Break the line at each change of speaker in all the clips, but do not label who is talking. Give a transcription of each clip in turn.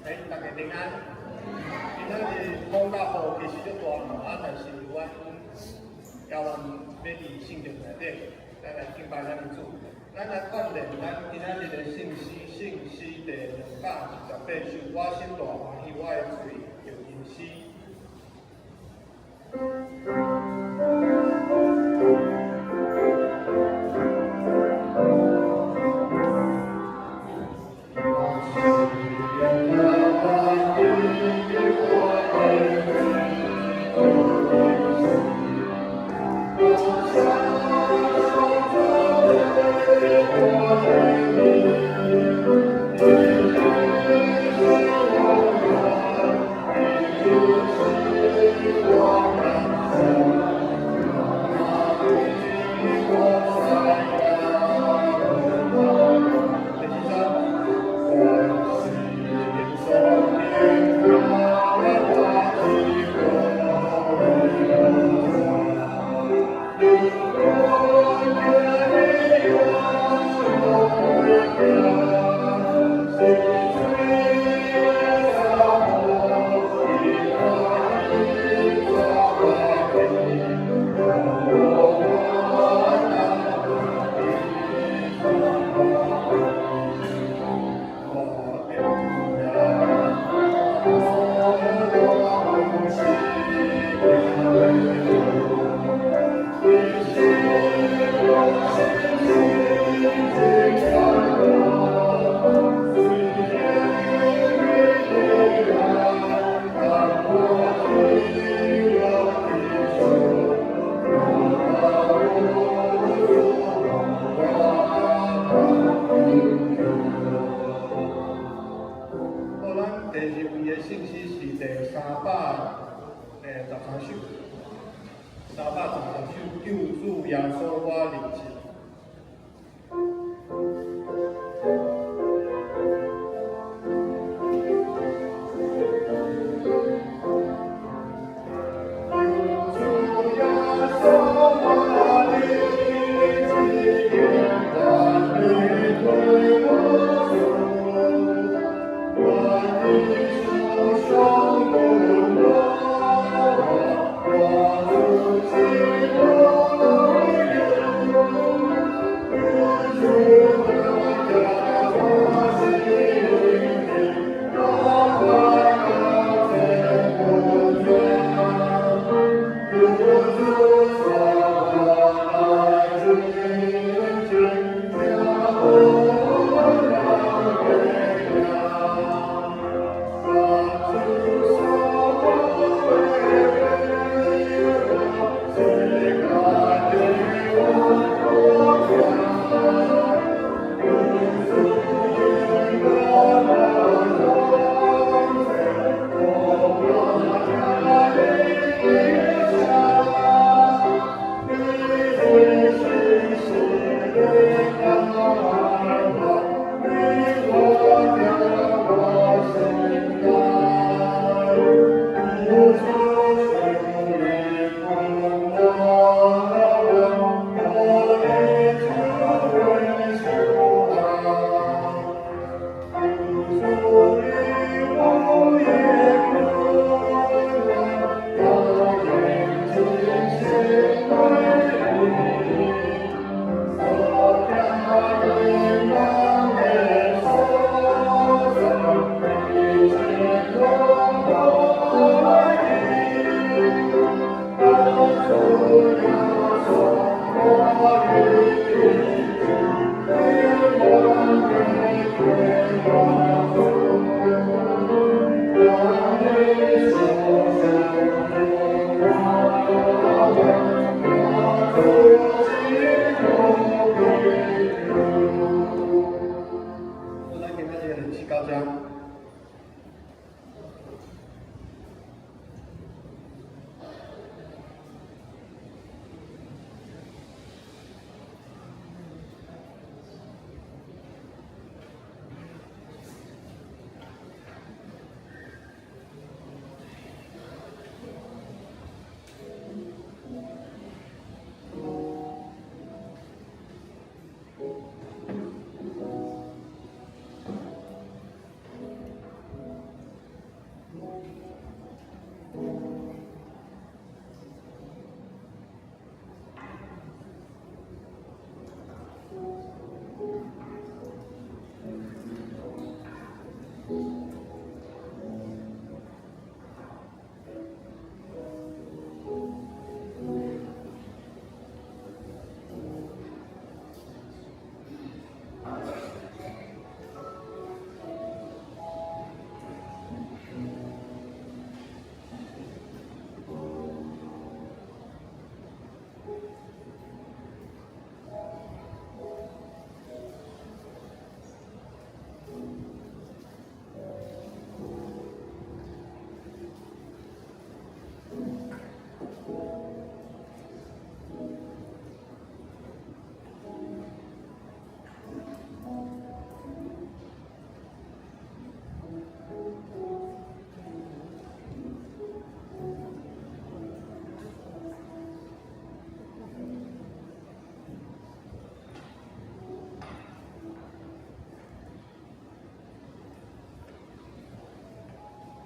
哎，大家平安。今仔日風甲雨其實足大吼，啊，但是阮猶原欲佇聖殿內底，咱來敬拜咱的主。咱來鍛鍊咱今仔日的聖詩，聖詩第228首，我心大歡喜，我的喙著吟詩。好，咱第二位的聖詩是第313首，313首，救主耶穌我認識。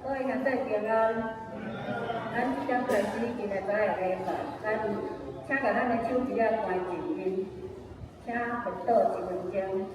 各位兄弟平安。咱這點開始今日早的禮拜，咱請共咱的手機仔關靜音，請默禱一分鐘。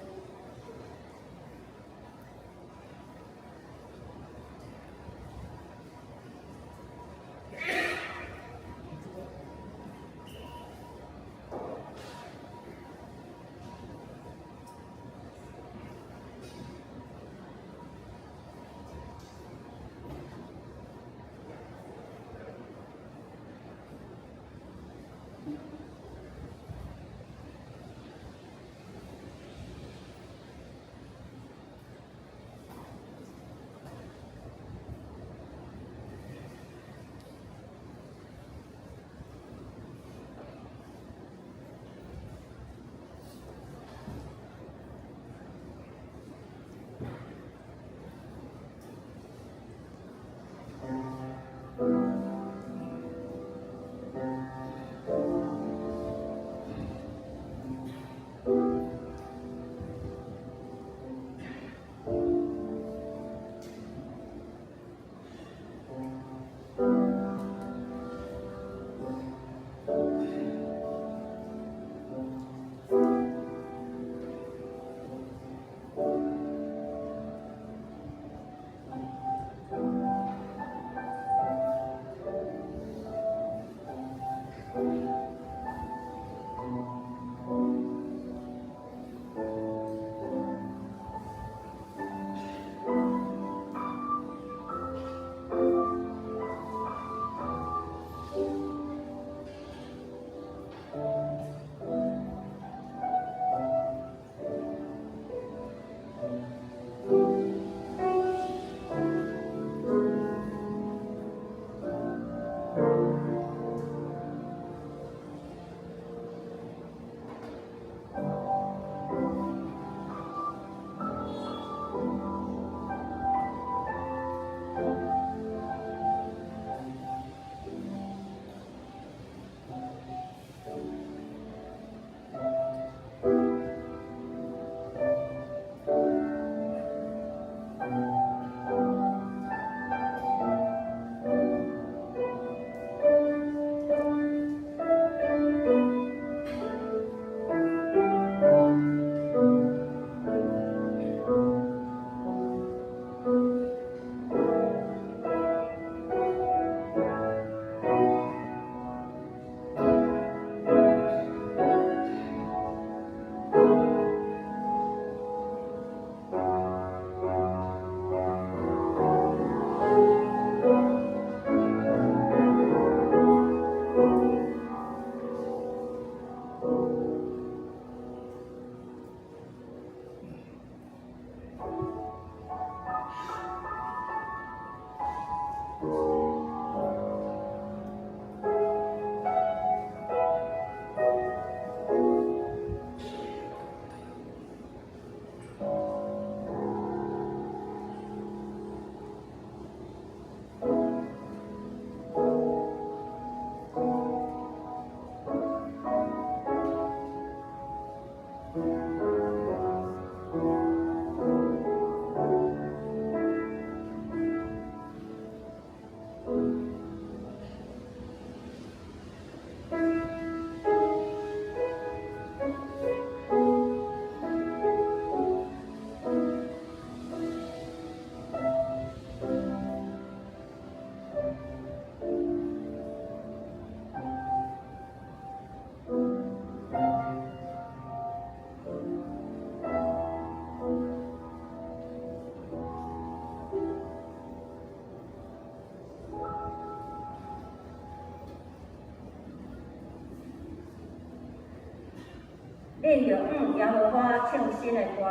恁著向耶和華唱新的歌，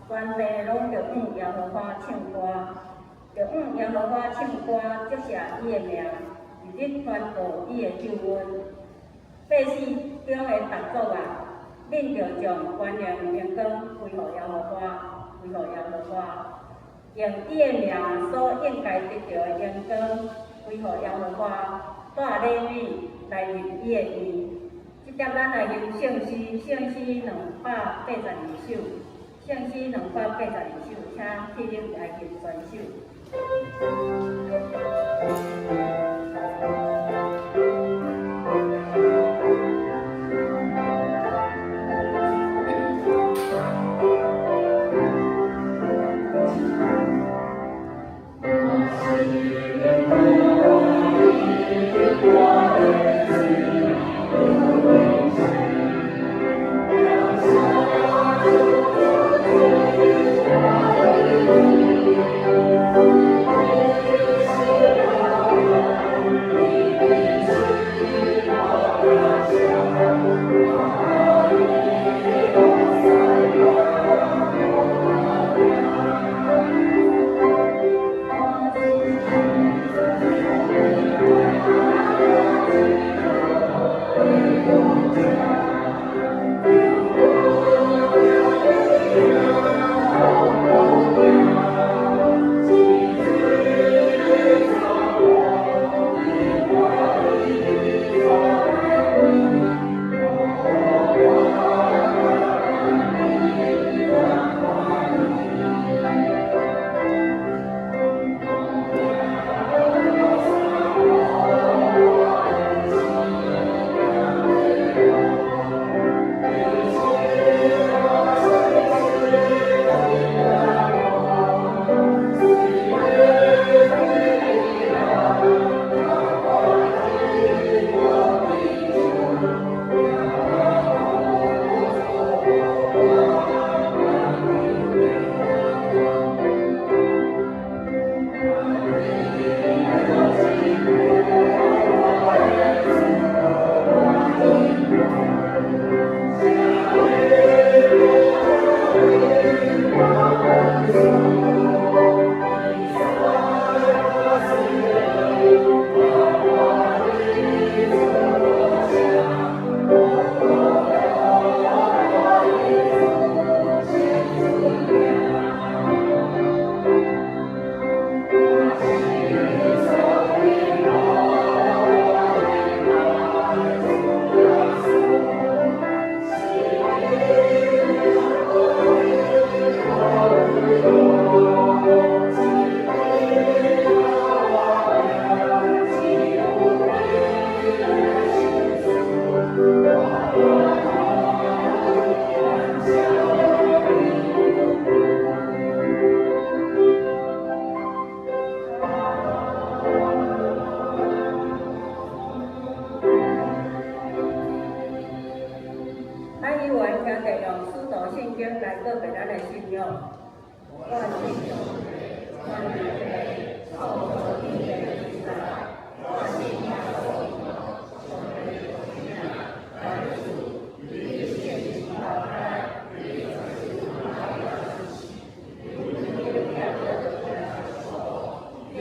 全地攏著向耶和華唱歌，著向耶和華唱歌，祝謝伊的名，日日宣告伊的救恩。百姓中的逐族啊，恁著將權能榮光歸予耶和華，歸予耶和華，用伊的名所應該得著的榮光歸予耶和華，帶禮物來入伊的殿。這點咱來吟聖詩，聖詩282首，聖詩282首，請鐵友來吟全首。告白咱的信仰。我信上帝，全能的父，創造天地的主宰。我信耶穌基督，上帝的獨生子，咱的主，伊聖靈投胎，瑪利亞所生，受釘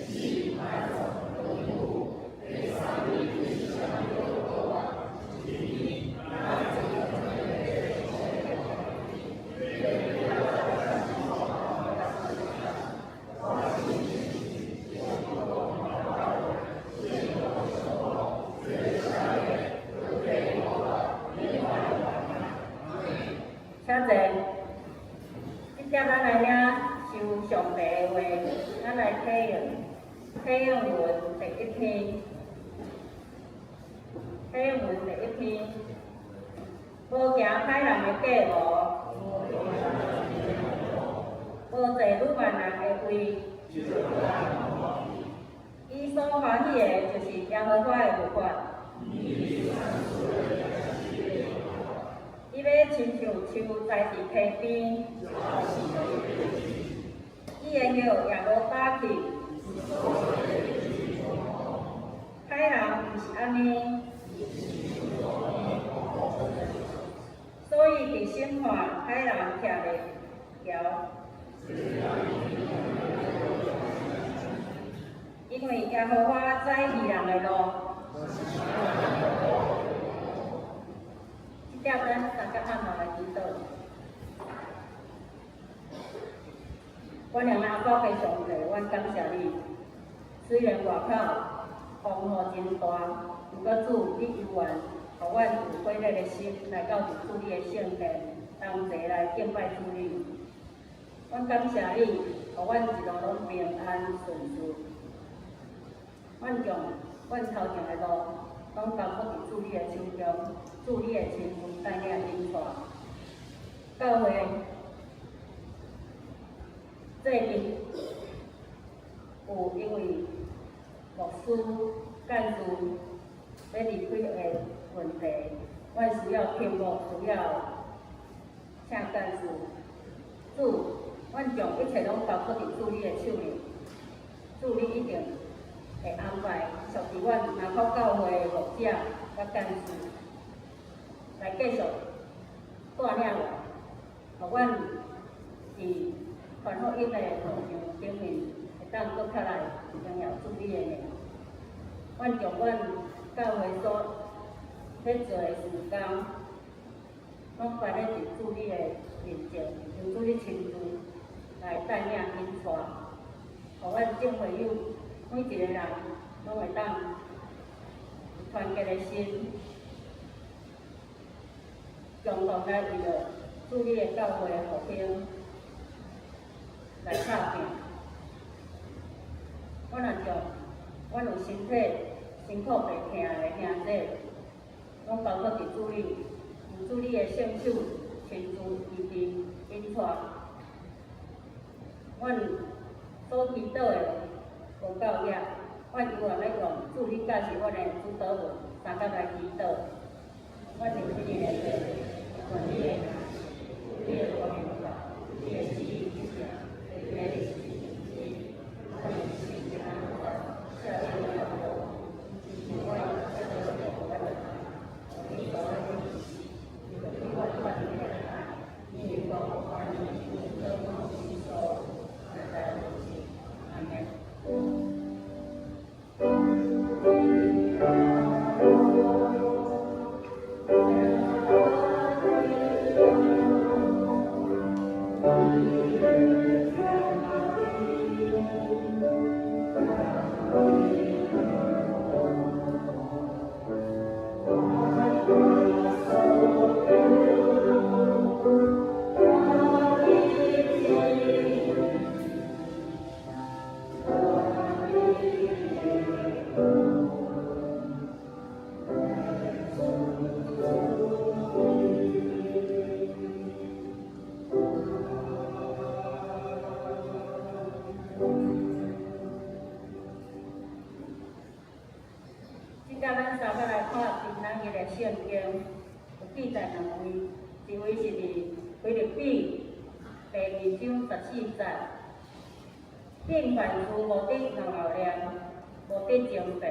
死，埋葬，復活，第三日升請坐。這點咱來領受上帝的話，咱來體驗體驗文第一篇，體驗文第一篇，無行歹人的計謀，無坐魯蠻人的位。伊所歡喜的，就是耶和華的律法。伊欲親像樹栽佇溪邊，伊的葉也無焦去。歹人毋是按呢，所以佇審判歹人徛袂牢。因為耶和華知義人的路。這點咱三個按落來祈禱。阮兩阿爸的上帝，阮感謝你。雖然外口風雨真大，毋過主，你猶原予阮有火熱的心來到佇主你的聖殿，同齊來敬拜主你。阮感謝你，予阮一路攏平安順遂。阮將阮頭前的路，攏交託佇主你的手中，主你會親自帶領引帶。教會最近有因為牧師幹事欲離開的問題，阮需要聘牧，需要請幹事。主，阮將一切攏交託佇主你的手裡，主你一定會安排屬佇阮林口教會的牧者佮幹事來繼續帶領阮，予阮佇傳福音的路上頂面會當閣較來榮耀主你的名。阮將阮教會所咧做的事工，攏擺咧佇主你的面前，求主你親自來帶領引帶，予阮眾會友每一個人攏會當有團結的心，共同來為著主你的教會復興來拍拼。阮若將阮有身體辛苦病疼的兄弟，攏交託佇主你，求主你的聖手親自醫治引帶。阮所祈禱的無夠額，阮猶原欲用主你教示阮的主禱文，相共來祈禱。阮認你的名，願你的你的國臨到，你的旨意實行，你的旨意，阮的心安赦免阮的阮這咱三個來看平安日的聖經，有記載兩位，一位是佇腓立比第二章十四節，恁凡事無得敖敖念，無得爭辯。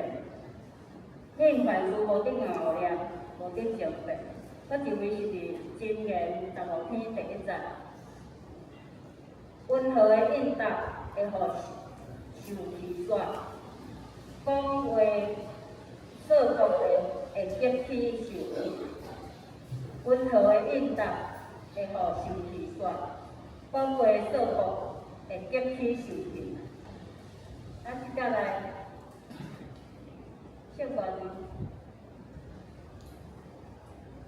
恁凡事無得敖敖念，無得爭辯。閣一位是佇箴言十五篇第一節，溫和的應答會予受氣煞，講話說服的會激起受氣。溫和的應答會予受氣煞，講話說服會激起受氣。啊，接下來，聖歌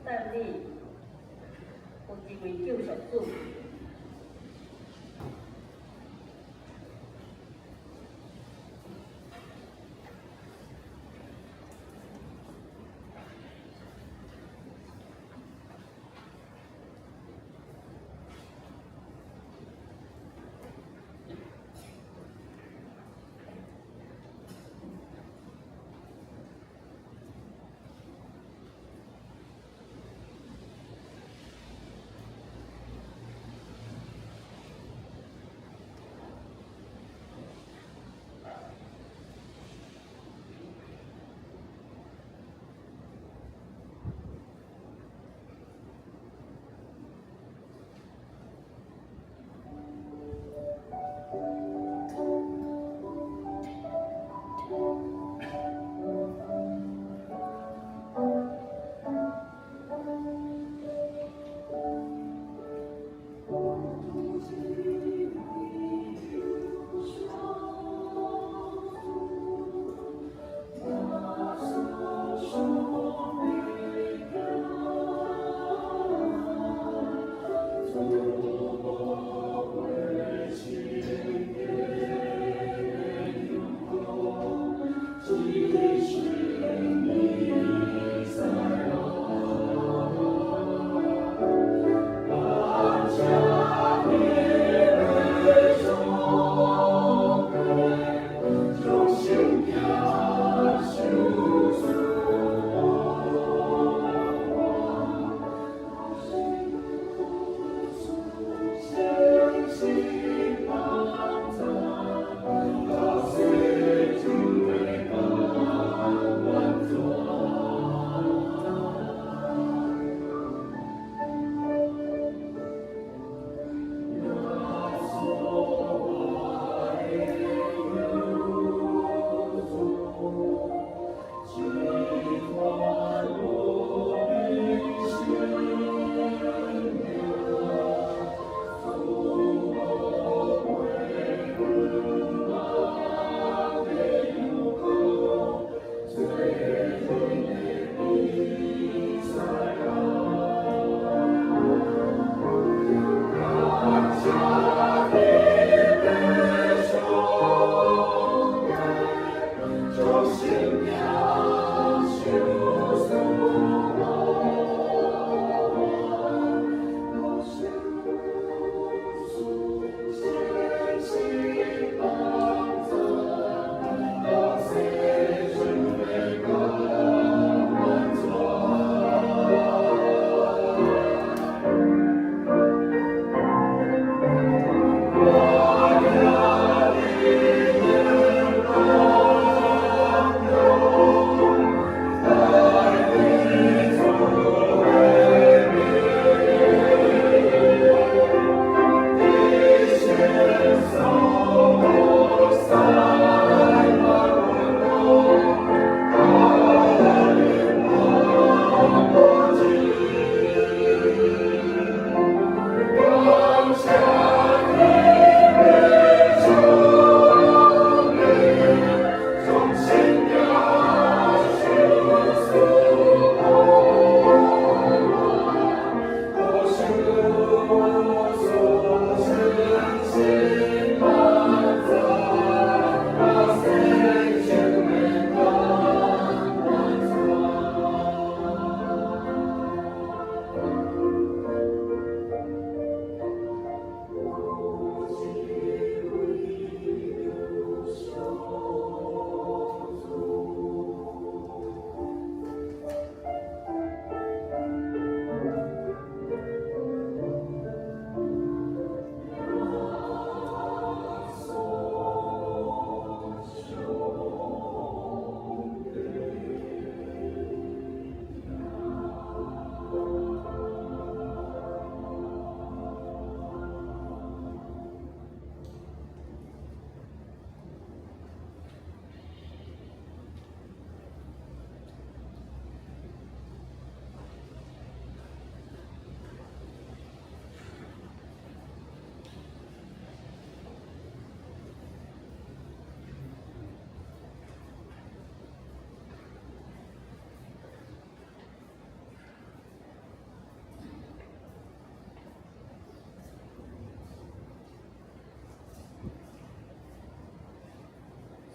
讚美有一位救贖主。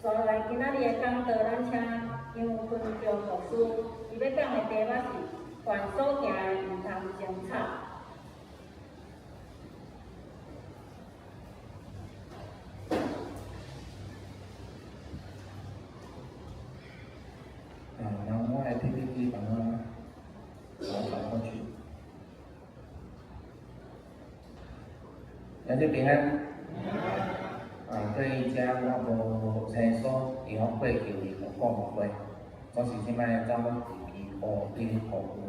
紲落來今仔日的講道，咱請楊坤忠牧師，伊欲講的題目是凡所行的毋通爭吵。
啊，然後我的 PPT 把它我轉過去。大家平安。啊，對遮我無清楚，因為我過去是講話，總是這擺走佇烏頂服務，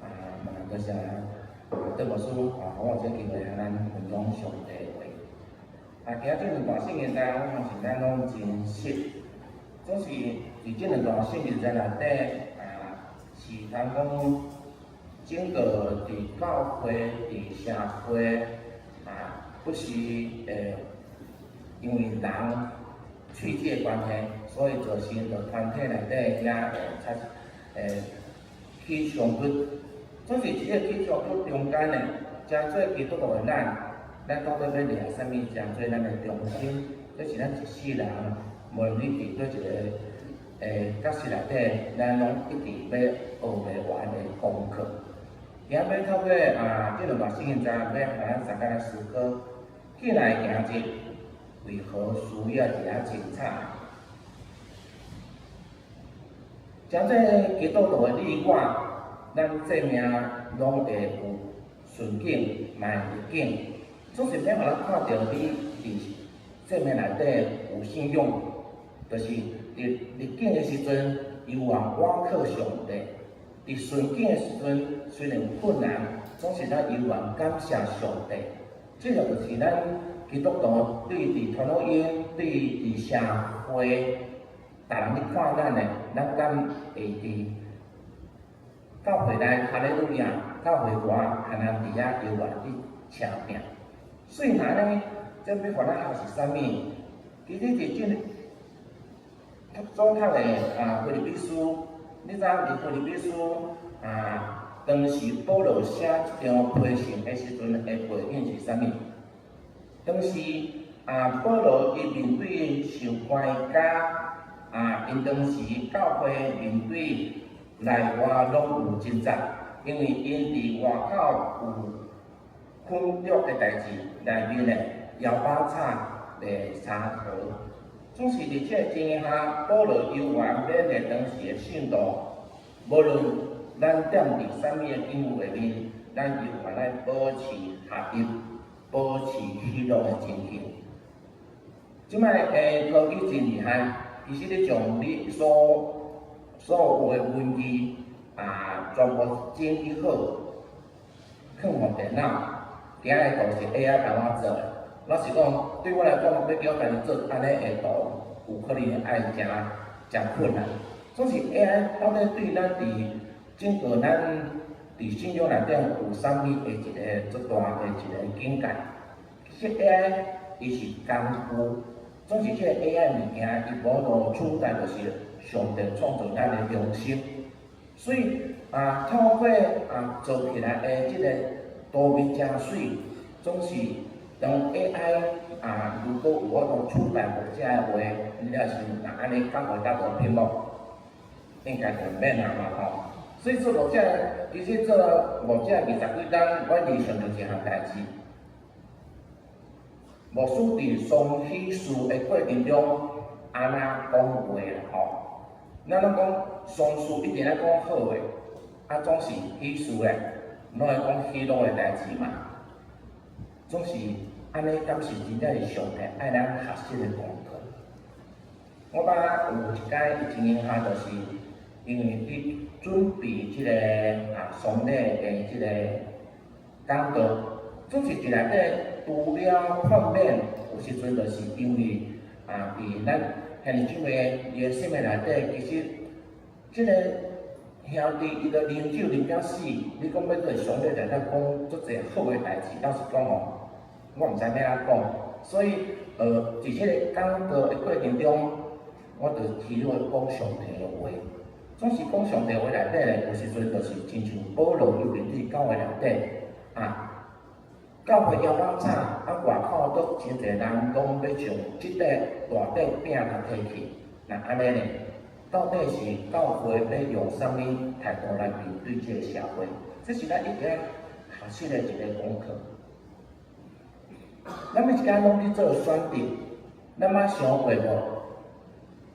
啊，嘛多謝對牧師啊，予我這個機會予咱分享上帝的話。啊，今仔這兩段聖經在，我相信咱攏真熟，總是佇這兩段聖經在內底啊，是通講整個佇教會、佇社會啊，不是因為人喙舌的關係，所以造成著團體內底遐會產會起衝突。總是佇這個起衝突中間呢，誠做基督徒的咱，咱到底欲掠啥物？誠做咱的中心，這是咱一世人，無論你佇佗一個角色內底，咱攏一直欲學袂完的功課。今仔欲透過啊，這兩段聖經在欲予咱大家來思考，既來行日，為何需要佇遐爭吵？誠做基督徒的你我，咱生命攏會有順境，嘛會逆境，總是欲予咱看著你佇生命內底有信仰，就是佇逆境的時陣，猶原倚靠上帝；佇順境的時陣，雖然有困難，總是咱猶原感謝上帝。這個就是咱基督徒對佇傳福音、對佇社會，逐人咧看咱的，咱敢會佇教會內哈利路亞，教會外予人佇遐猶原佇車拼。雖然呢，這欲予咱學習啥物？其實佇這個所讀的啊，腓立比書，你知影佇腓立比書啊，當時保羅寫這張批信的時陣的背景是啥物？當時啊，保羅伊面對受關監啊，𪜶當時教會面對內外攏有掙扎，因為𪜶佇外口有捆綁的代誌，內面呢搖把叉賣沙盒，總是佇這個情形下，保羅猶原勉勵當時的信徒，無論咱踮佇啥物的境遇下面，咱猶原愛保持合一，保持喜樂的情形。這擺的科技真厲害，其實你將你所所有的文字啊，全部整理好，囥予電腦，今仔的圖是 AI 幫我做的。老實講，對我來講，欲叫我家己做按呢的圖，有可能愛誠誠困難。總是 AI 到底對咱佇整個咱佇信仰內底有啥物的一個足大的一個境界？其實 AI 伊是工具，總是這個 AI 物件，伊無法度取代就是上帝創造咱的良心。所以啊，透過啊做起來的這個圖面誠媠，總是當 AI 啊，如果有法度取代牧者的話，你若是若按呢講話甲無屏幕，應該就毋免啊嘛吼。所以做牧者，其實做牧者二十幾冬，我一直想著一項代誌。牧師佇喪喜事的過程中，按怎講話啦吼？咱攏講喪事一定愛講好的，啊總是喜事咧，攏愛講喜樂的代誌嘛。總是按呢，敢是真正是上帝愛咱學習的功課。我捌有一擺情形下，就是因為佇準備這個啊喪禮的這個講道，總是佇內底除了勸勉，有時陣就是因為啊，佇咱兄弟姊妹伊的生命內底，其實這個兄弟伊都啉酒啉甲死，你講欲佇喪禮內底講足濟好的代誌，老實講吼，我毋知欲按怎講。所以，佇這個講道的過程中，我就提出講上帝的話。總是講上帝話內底咧，有時陣就是親像保羅伊面對教會內底啊，教會枵膽早，啊外口閣真濟人攏欲將這塊大塊餅來提去，若按呢呢，到底是教會欲用啥物態度來面對這个社會？這是咱一定愛學習的一个功課。咱每一工攏去做選擇，咱捌想過無？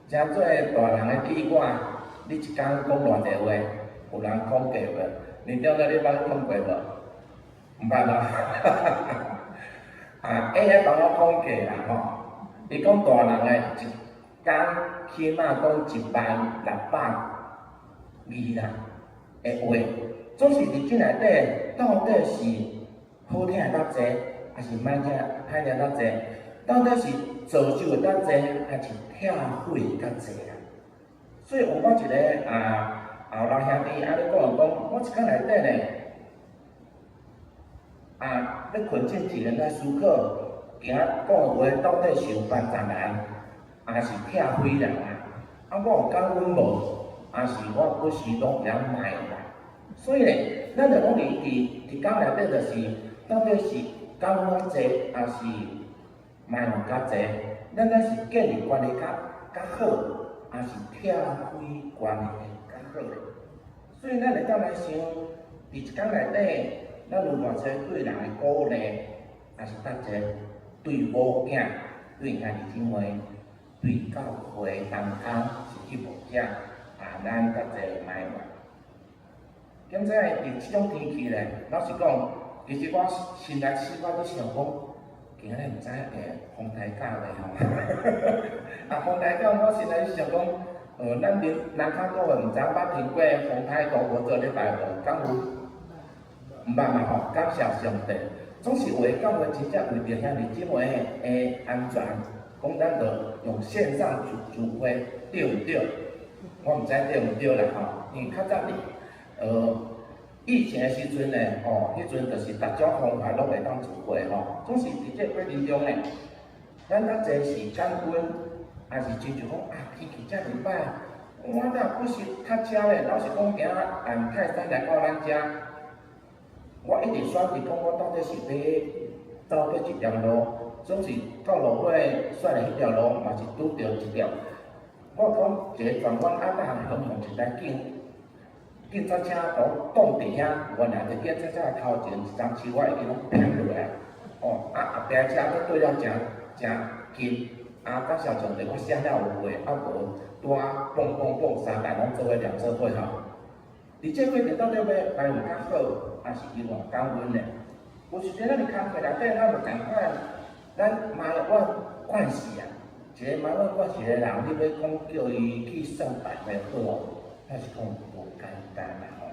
誠濟大人的你我，你一工講偌濟話？有人統計無？年長仔你捌統計無？毋捌啊！啊，AI 幫我統計啦吼，伊講大人的一工起碼講1萬600字啦的話，總是佇這內底到底是好聽的較濟，還是歹聽歹聽較濟？到底是造就的較濟，還是拆毀的較濟啦？所以有我一个啊後老兄弟按呢講講，我一工內底呢，啊，欲睏進前來思考，今仔講的話到底是有幫助人，還是拆毀人啊？啊，我有感恩無？還是我不時攏會曉埋怨？所以呢，咱就攏佇佇工內底，就是到底是感恩較濟，還是埋怨較濟？咱咱是建立關係較較好，還是拆毀關係較好咧？所以咱會當來想，佇一工內底，咱有偌濟對人的鼓勵，還是較濟對某囝、對兄弟姊妹、對教會同工，甚至牧者，啊，咱較濟埋怨。現在佇這種天氣咧，老實講，其實我心內小可咧想講，今仔日毋知會風台教袂吼？啊，風台教我心內想講，咱恁南崁島的毋知捌聽過風台五無做禮拜無？敢有？毋捌嘛吼，感謝上帝，總是有的教會真正為著兄弟姊妹的安全，講咱就用線上聚聚會，對毋對？我毋知對毋對啦吼，因為較早佇疫情的時陣呢，吼，彼陣就是逐種方法攏會當聚會吼，總是佇這個過程中呢，咱較濟是感恩，還是親像講啊，天氣遮爾歹，我哪不是較車咧？老實講，今仔按泰山來到咱遮，我一直選擇講，我到底是欲走佗一條路，總是到落尾選的彼條路嘛是拄著一條。我講一個轉彎仔，啊，若向向一台警察車擋擋佇遐，原來佇警察車的頭前一叢樹，我會記攏砰落來。哦，啊後壁車閣對了誠誠近，啊感謝上帝，我寫了有話，啊無拄仔嘣嘣嘣三台攏做伙連做伙吼。佇這過程到底欲埋怨較好，還是猶原感恩呢？有時陣咱佇工課內底，咱有仝款，咱埋怨慣勢啊，一个埋怨慣勢的人，你欲講叫伊去算辦的好，那是講無簡單啦吼。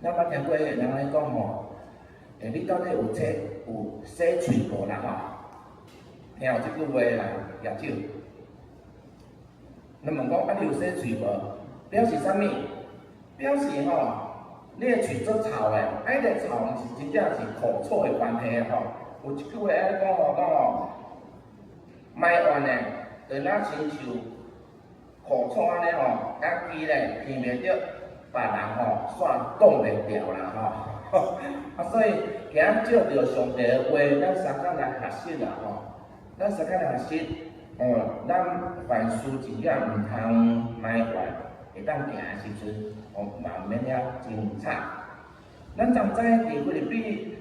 咱捌聽過人來講吼，你到底有洗有洗喙無啦吼？聽有這句話的人舉手。咱問講啊，你有洗喙無？表示啥物？表示吼，你的喙足臭的，啊，彼个臭毋是真正是苦楚的關係吼。有一句話按呢講吼，講吼，埋怨的，就若親像苦楚按呢吼，家己咧聞袂著，別人吼煞擋袂牢啦吼。啊，所以今仔照著上帝的話，咱相共來學習啦吼。咱相共來學習，哦，咱凡事真正毋通埋怨，會當行的時陣，哦，嘛毋免遐真慘。咱知毋知佇腓立比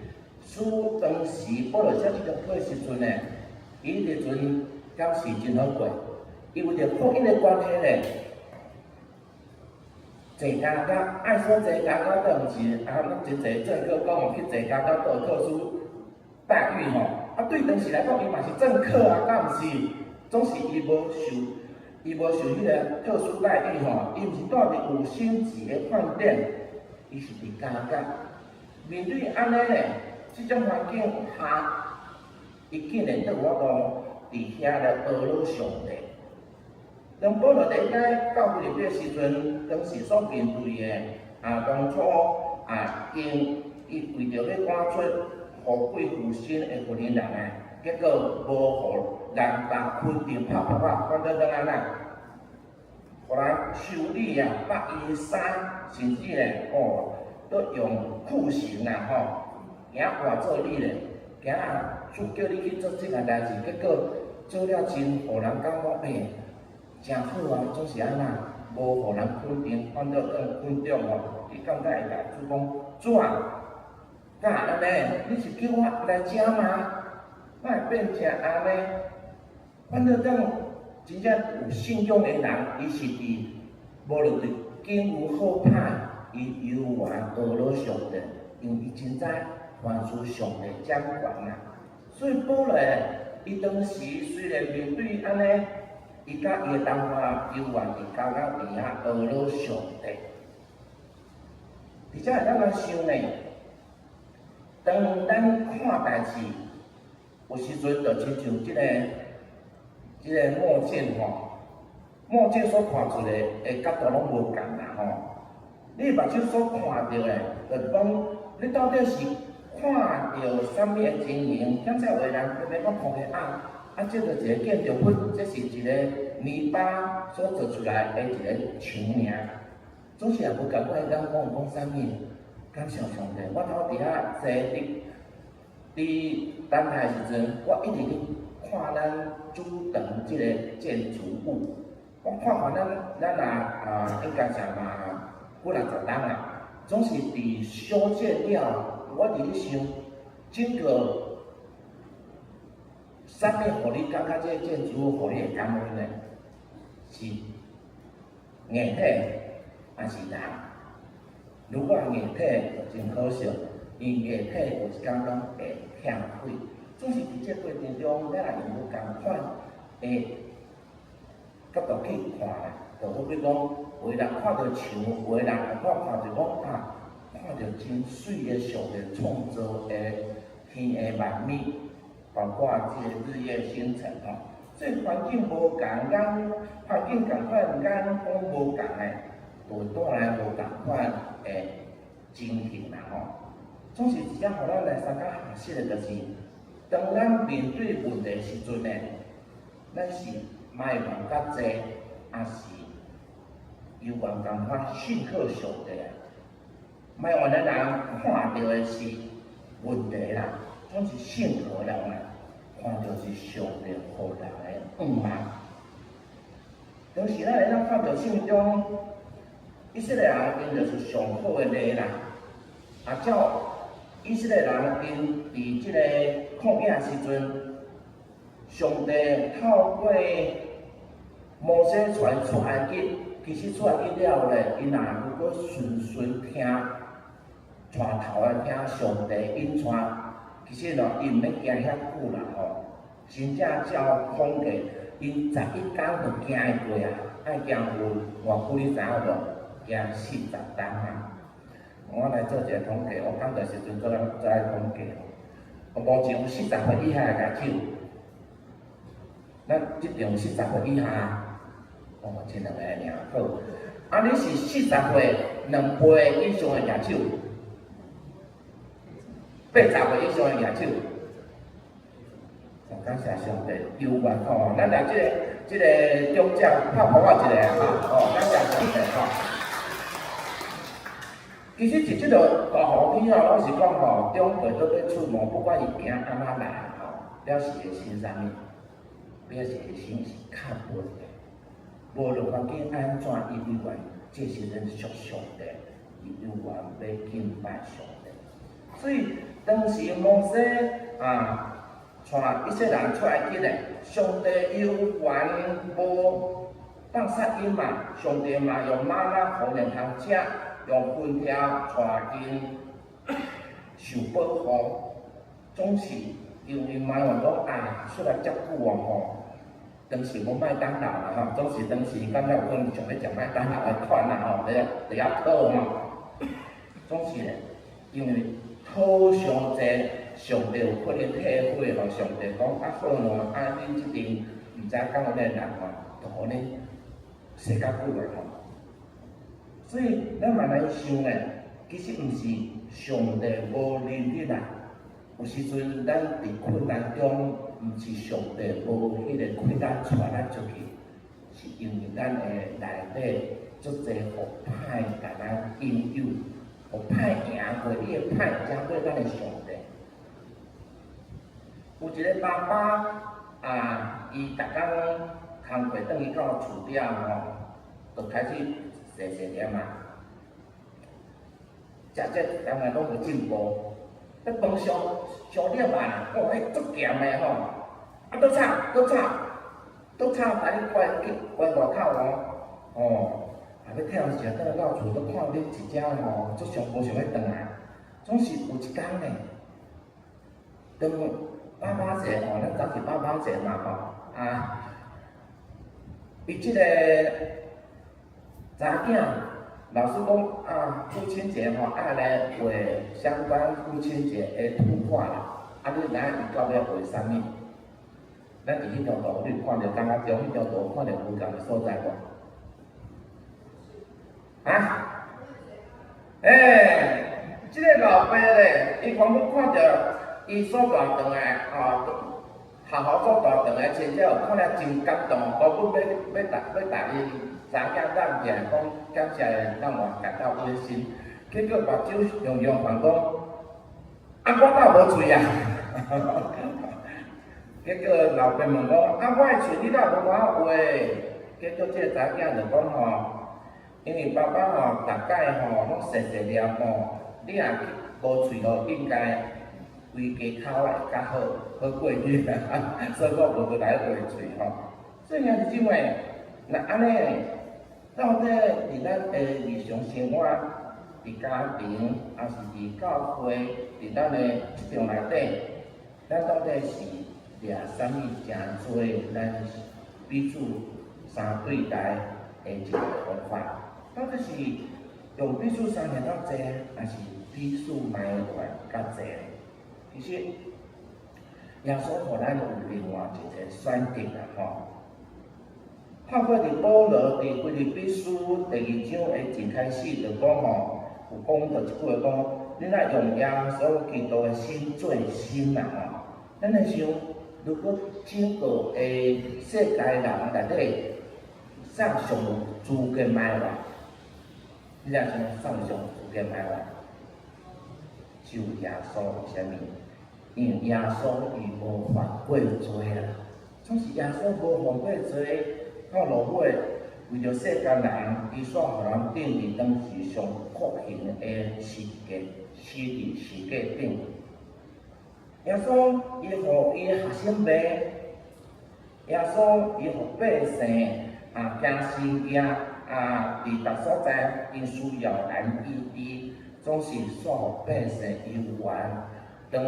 書當時保羅寫這張批的時陣呢？伊彼陣敢是真好過，伊為著福音的關係呢，坐監牢，按說坐監牢倒毋是啊，咱真濟政客講去坐監牢都有特殊待遇吼。啊，對當時來講，伊嘛是政客啊，敢毋是？總是伊無受，伊無受彼個特殊待遇吼，伊毋是蹛佇五星級的飯店，伊是佇監獄。面對按呢咧，這種環境下，伊竟然閣有法度佇遐咧呵咾上帝。當保羅佇遐到腓立比的時陣，當時所面對的啊，當初啊，因伊為著欲趕出予貴婦身的婦人人的，結果無予人共昆定拍拍拍，反正怎按怎，予人修理啊，剥伊的衫，甚至咧哦，閣用酷刑啦吼，惊活做你咧，惊啊主叫你去做這項代誌，結果做了真，予人感覺欸，誠好啊，總是按怎，無予人肯定，反倒更肯定吼，伊感覺會共主講，主啊，敢會按呢？你是叫我來遮嗎？哪會變成按呢？反倒當真正有信仰的人，伊是佇無論佇境有好歹，伊猶原學了上帝，因為伊真知凡事上帝掌權啊。所以保羅伊當時雖然面對按呢，伊佮伊的同伴猶原佇交到佇遐學了上帝。而且咱來想呢，當咱看代誌，有時陣就親像這個墨鏡吼，墨鏡所看出來的角度攏無仝啦吼。你目睭所看著的，就是講你到底是看著啥物的情形？現在有的人特別講看起啊，啊，這就一個建築物，這是一個泥巴所做出來的一個牆爾。總是也無共我彼工講講啥物，感謝上帝，我頭佇遐坐佇佇等待的時陣，我一直咧看咱主堂這個建築物，我看看咱咱也啊，應該是嘛幾若十冬啊，總是佇修建了，我佇咧想，整個啥物予你感覺這個建築物予你會感恩呢？是硬體還是人？如果硬體就真可惜，因硬體有一工攏會欠毀。總是佇這過程中，咱也用無仝款的角度去看啦，就好比講，有的人看著牆，有的人看看著講啊，看著真媠的上帝創造的天的萬物，包括這個日月星辰吼。所以環境無仝，眼環境仝款，眼光無仝的，就會帶來無仝款的情形啦吼。總是一點予咱來相共學習的，就是當咱面對問題時陣呢，咱是埋怨較濟，抑是猶原仝款信靠上帝啊？埋怨的人看著的是問題啦，總是信靠的人啊，看著是上帝予人的向望。當時咱會當看著聖經中，以色列人𪜶就是上好的例啦。啊，照以色列人𪜶佇這個曠野時陣，上帝透過摩西帶出埃及，其實出埃及了後咧，𪜶若如果順順聽帶頭來聽上帝引帶，其實咯，𪜶毋免行遐久啦吼。真正照統計，𪜶11工就行會過啊，愛行有偌久你知影無？行40冬啊！我來做一個統計，我講的時陣做做愛統計吼。我目前有40歲以下的舉手，咱這場40歲以下，哦，這兩個爾好。啊，你是40歲2倍以上的舉手，80歲以上的舉手。哦，感謝上帝，有緣吼，咱來這個長者拍鼓仔一個啊，哦，感謝上帝吼。其實佇這個大雨天吼，攏是講吼，長輩都欲出門，不管伊行按怎來吼，表示的心啥物？表示的心是較穩的。無論環境按怎，伊猶原這是認識上帝，伊猶原欲敬拜上帝。所以當時摩西啊，帶以色列人出埃及咧，上帝猶原無放殺𪜶嘛，上帝嘛用嗎哪予𪜶通食。用雲柱帶𪜶受保護，總是因為埋怨講啊，出來遮久啊吼，當時無麥當勞啦吼，總是當時感覺有可能想欲食麥當勞的款啦吼，佇佇遐討吼，總是咧，因為討傷濟，上帝有可能體會吼，上帝講啊好喏，啊恁這陣毋知敢有恁人吼，就予恁踅較久的吼。所以咱嘛來想咧，其實毋是上帝無憐憫啊，有時陣咱佇困難中，毋是上帝無彼個氣力帶咱出去，是因為咱的內底足濟予歹共咱引誘，予歹贏過你的歹，贏過咱的上帝。有一个爸爸啊，伊逐工工課轉去到厝了吼，就開始細細念啊，食這當然攏無進步，彼飯燒燒粒啊，哦，彼足鹹的吼，啊，閣炒，閣炒，閣炒，共你關去關外口哦，哦，啊，欲退食轉來到厝，閣看恁一隻吼，足想無想欲轉來，總是有一工呢，當爸爸節吼，咱早起爸爸節嘛吼，啊，伊這個查囝，老師講啊，父親節吼，愛來畫相關父親節的圖畫啦，啊，你知影伊到尾畫啥物？咱佇彼張圖，你有看著感覺中彼張圖看著無仝的所在無？啊？欸，這個老爸咧，伊講欲看著伊所帶轉來，吼，學校所帶轉來親戚，看了真感動，原本欲欲帶欲帶伊查囝攬起來，講感謝，讓我感到溫馨。結果目睭用用看講，啊，我敢無喙啊？結果老爸問講，啊，我的喙你敢無看我畫？結果這個查囝就講吼，因為爸爸吼，逐擺吼攏細細念吼，你若無喙吼，應該規家口會較好，好過去啦。所以我無閣來畫喙吼。所以兄弟姊妹，若按呢，到底佇咱的日常生活，佇家庭，抑是佇教會，佇咱的職場內底，咱到底是掠啥物誠濟咱彼此相對待的一個方法？到底是用彼此相疼較濟，抑是彼此埋怨較濟？其實耶穌予咱有另外一個選擇啦，吼。透過佇保羅佇腓立比書第二章的一開始就講吼，有講到一句話講，恁愛用耶穌基督的心做心啦吼。咱來想，如果整個的世界人內底，啥上有資格埋怨？你若想啥上有資格埋怨？只有耶穌，為啥物？因為耶穌伊無犯過罪啦，總是耶穌無犯過罪，到落尾為著世間人，伊煞予人釘佇當時上酷刑的十架，死佇十架頂。耶穌伊予伊學生罵，耶穌伊予百姓啊驚心驚啊，佇逐所在𪜶需要人醫治，總是煞予百姓猶原。當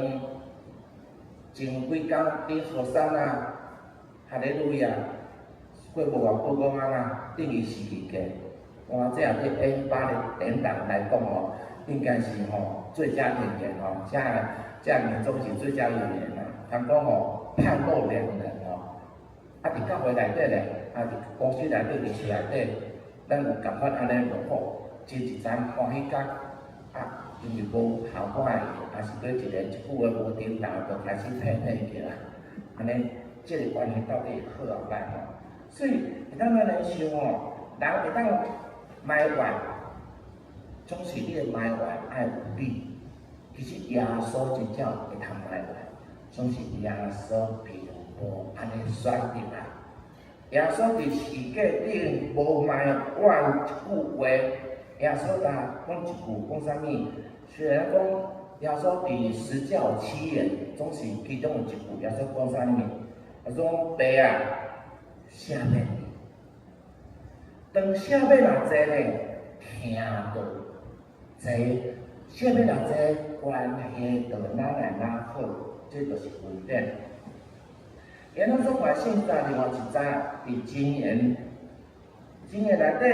前幾工佇和散那，哈利路亞，過無偌久講啊啦，等於死去過。哇，這也對演巴的典當來講吼，應該是吼最佳演員吼，這這年總是最佳演員啦。通講吼判若兩人吼，啊，佇教會內底咧，啊，佇公司內底、佇厝內底，咱有共款按呢落苦，真一陣歡喜甲啊，因為無效果的，抑是對一個一句話無頂當，就開始批評起來，按呢，這個關係到底好抑歹吼？所以會當按呢想吼，人會當埋怨，總是你的埋怨愛有理。其實耶穌真正會通埋怨，總是耶穌並無按呢選擇啊。耶穌佇十架頂無埋怨一句話，耶穌焦講一句講啥物？雖然講耶穌佇十教七言，總是其中有一句耶穌講啥物？他說：爸啊，赦免。當赦免若濟呢，疼就濟；赦免若濟，關係就愈來愈好，這就是恩典。然後說看聖經另外一節，佇箴言，箴言內底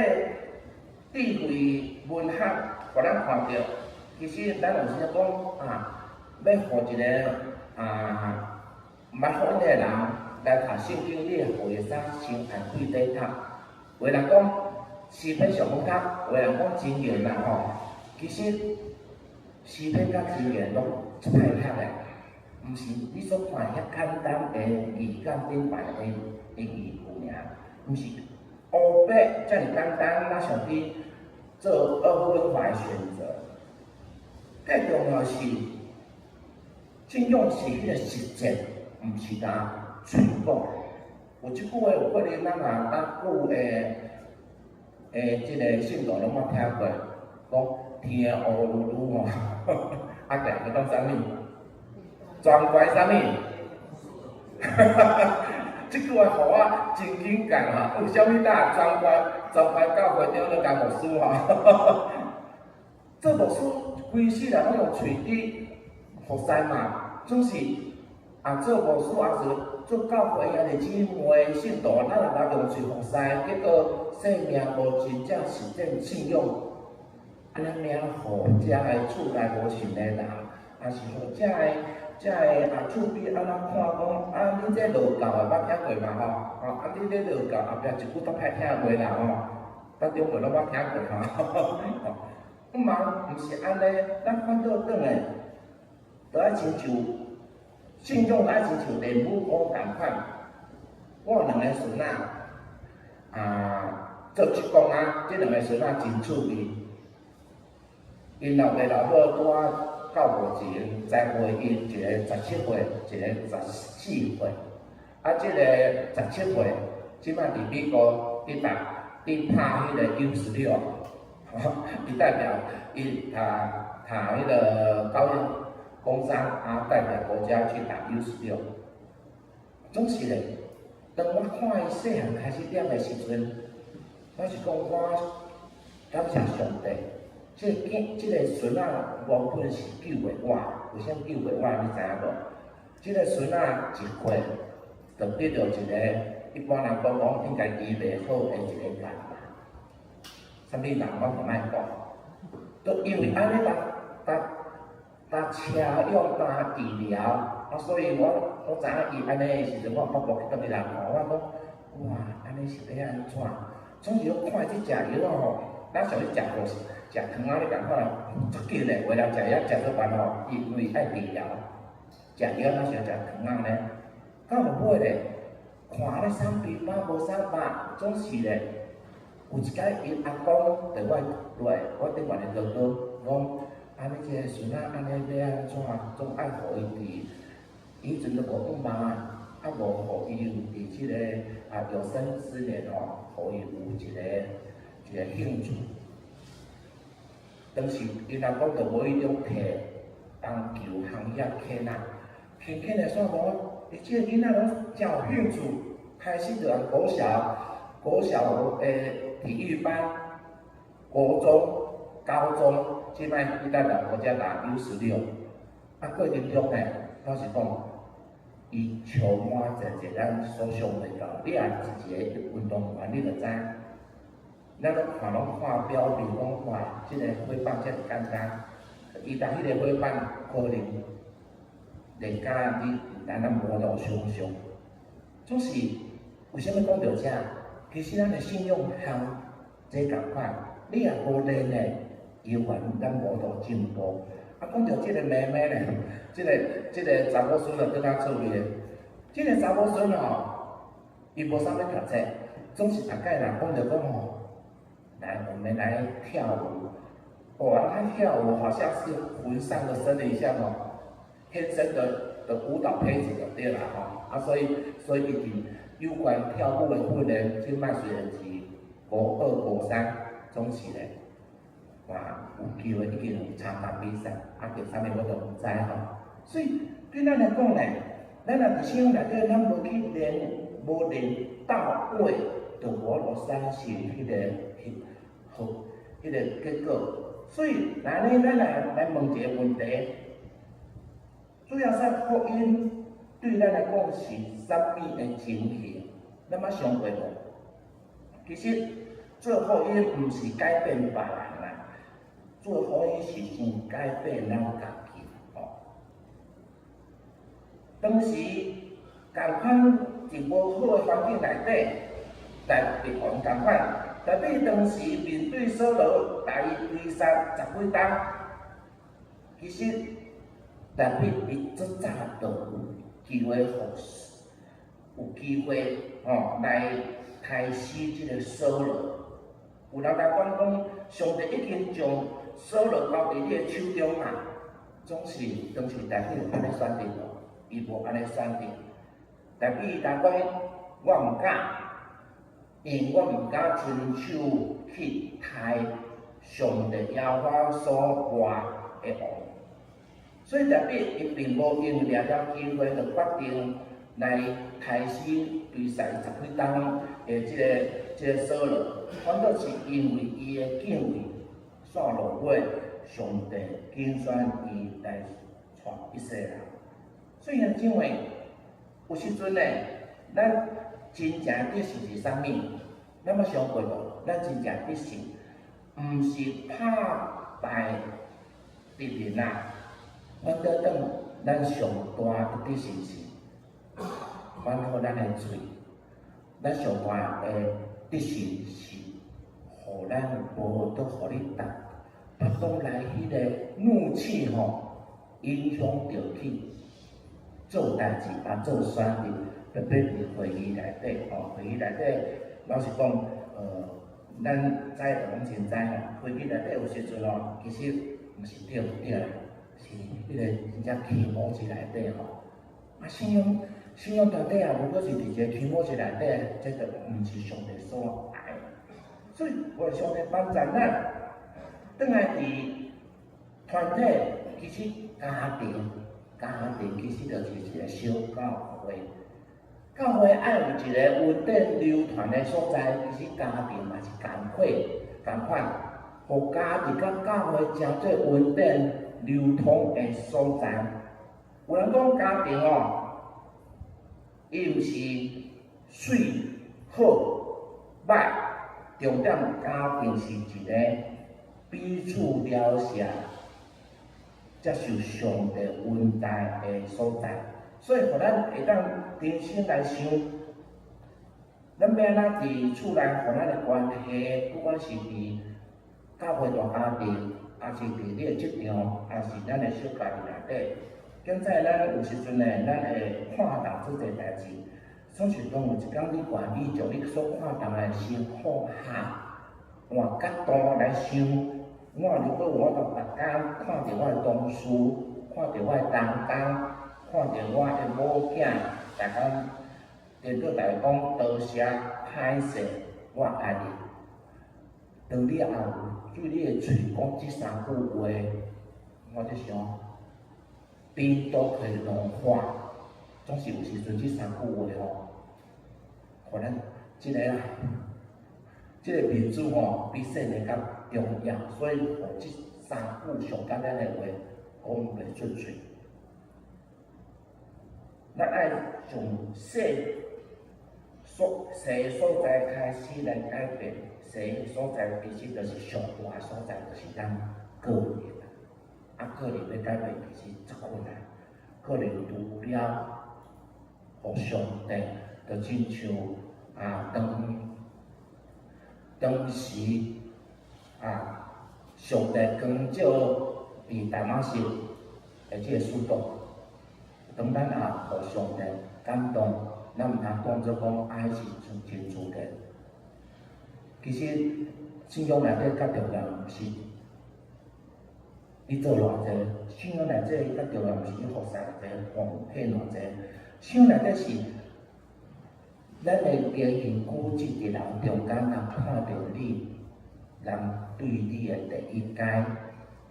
智慧文學，予咱看著，其實咱有時講啊，欲予一個啊，毋捌福音的人來讀聖經，你會予伊啥先按對底讀？有的人講詩篇上好讀，有的人講箴言啦吼。其實詩篇佮箴言攏足歹讀的，毋是你所看遐簡單的字甲頂排的的字句爾，毋是烏白遮爾簡單，哪像去做二分法的選擇。更重要是，真正是彼個實踐，毋是焦喙講。有這句話有可能咱若較久的這个信徒攏捌聽過，講天烏嚕嚕吼，啊定去當啥物？全怪啥物？這句話予我真緊講吼，為啥物呾全怪教會長咧共牧師吼？做牧師規世人攏用喙佇服侍嘛，總是啊做牧師抑是做教會兄弟姊妹信徒，咱若用喙服侍，結果生命無真正實踐信仰，按呢爾予遮个厝內無信的人，抑是予遮个啊厝邊按怎看講啊，恁這道教的捌聽過嘛吼？吼啊，恁這道教後壁一句足歹聽的話啦吼，咱長輩攏捌聽過吼。毋嘛，毋是按呢，咱反倒轉來，著愛親像信仰，愛親像練武功仝款。我有兩个孫仔，啊，做職工啊，這兩个孫仔真趣味。𪜶老爸老母拄仔到目前，才陪𪜶一个17歲，一个14歲。啊，這个17歲，這擺佇美國佇打佇拍彼个 U16，伊代表伊讀讀彼个高工商啊，代表國家去打 U16。總是咧，當我看伊細漢開始點的時陣，我是講我感謝上帝，這个囝這个孫仔原本是救袂活，為啥物救袂活？你知影無？這个孫仔1歲就得著一个一般人講講應該醫袂好的一個癌嘛。啥物人我就莫講，都因為按呢，逐逐逐車用逐治療，啊，所以我知影伊按呢的時陣，我北部去佗去人看，我講哇，按呢是欲按怎？總是我看伊這食藥吼，咱像咧食糊食糖仔咧仝款，足緊的，有的人食藥食做煩吼，因為愛治療，食藥咱像食糖仔呢，到落尾咧，看咧三比八無三百，總是咧，有一擺𪜶阿公就我落來，我頂懸的哥哥講，啊，你這个孫仔按呢欲按怎？總愛予伊佇，以前都無放網啊，啊無予伊有佇這个啊有生之年吼，予伊有一個興趣。當時𪜶阿公就無意中提棒球行業牽啊，牽牽的煞無，伊這个囡仔攏誠有興趣，開始就按國小、國小的體育班，國中、高中，這擺去代表國家打 U16，啊過程中呢，老實講，伊充滿濟濟咱所想袂到。你若是一个運動員，你就知。咱攏看攏看表面講哇，這个火棒遮爾簡單，伊逐彼个火棒可能練甲你咱無法度想像。總是為啥物講著這？其實咱的信仰和這仝款，你若無練的，猶原咱無法度進步。啊，講著這个妹妹咧，這個查某孫就閣較趣味的。這个查某孫吼，伊無啥物讀冊，總是逐擺人講著講吼，來，我們來跳舞。哇，他跳舞好像是魂上的身一樣哦，天生的舞蹈胚子就對啦吼。啊，所以伊佇有關跳舞的訓練，這擺雖然是國二、國三，總是咧，哇，有機會已經有參加比賽，啊，叫啥物我都毋知吼。所以對咱來講咧，咱若佇信仰內底，咱無去練，無練到位，就無法度產生彼个好彼个結果。所以，來呢，咱來問一个問題：主耶穌福音對咱來講是啥物的情形？咱捌想過無？其實做福音毋是改變別人啦，做福音是先改變咱家己吼。當時仝款佇無好的環境內底，大衛王仝款，大衛當時面對掃羅來追殺十幾冬，其實大衛伊足早就有機會，有機會吼來刣死這个掃羅。有人來講講，上帝已經將掃羅交佇你的手中啊，總是當時大衛有按呢選擇無？伊無按呢選擇。大衛伊講，我毋敢，因為我毋敢親手去刣上帝耶和華所抹的王。所以大衛伊並無用掠著機會就決定來刣死追殺伊十幾冬的這個掃羅，反倒是因為伊的敬畏，煞落尾上帝揀選伊來帶以色列人。所以兄姊妹，有時陣呢，咱真正得勝是啥物？咱捌想過無？咱真正得勝，毋是拍敗敵人啊，反倒當咱上大的得勝是管好咱的喙，咱上大的得勝是，予咱無得予你逐腹肚內彼个怒氣吼，影響著去做代誌啊，做選擇，特別佇會議內底吼，會議內底老實講，咱知就攏真知吼，會議內底有時陣吼，其實毋是對毋對啦，是彼个真正 kimochi 內底吼，啊信仰團體啊，如果是佇一個 kimochi 內底，這就毋是上帝所愛。所以，願上帝幫助咱，轉來佇團體，其實家庭其實就是一個小教會。教會愛有一個恩典流傳的所在，其實家庭嘛是仝款，仝款，予家庭佮教會成做恩典流通的所在。有人講家庭哦，伊毋是媠好歹，重點家庭是一個彼此了解、接受上帝恩待的所在。所以，予咱會當重新來想，咱欲按怎佇厝內，予咱的關係，不管是佇教會大家庭，抑是佇你的職場，抑是咱的小家庭內底，現在咱有時陣呢，咱會看重這濟代誌，總是講有一工你願意將你所看重的先放下，換角度來想。我如果有法度逐工看著我的同事，看著我的同工，看著我的某囝，逐工顛倒逐家講多謝歹勢，我愛你。當你也有對你的喙講這三句話，我就想，冰都可以融化，總是有時陣這三句話吼，予咱這個啦，這個面子吼，比性命較重要，所以予這三句上簡單的話講袂出喙。咱愛從細所在開始來改變，細所在其實就是上大所在，就是咱個人。啊，個人欲改變其實足困難，個人除了予上帝，就親像啊，當時啊，上帝光照佇大馬色的這個使徒，當咱也予上帝感動，咱毋通當做講愛是真自然。其實信仰內底較重要，毋是你做偌濟，信仰內底較重要，毋是你服侍偌濟，奉獻偌濟。信仰內底是咱的言行舉止，佇人中間，人看著你，人對你的第一階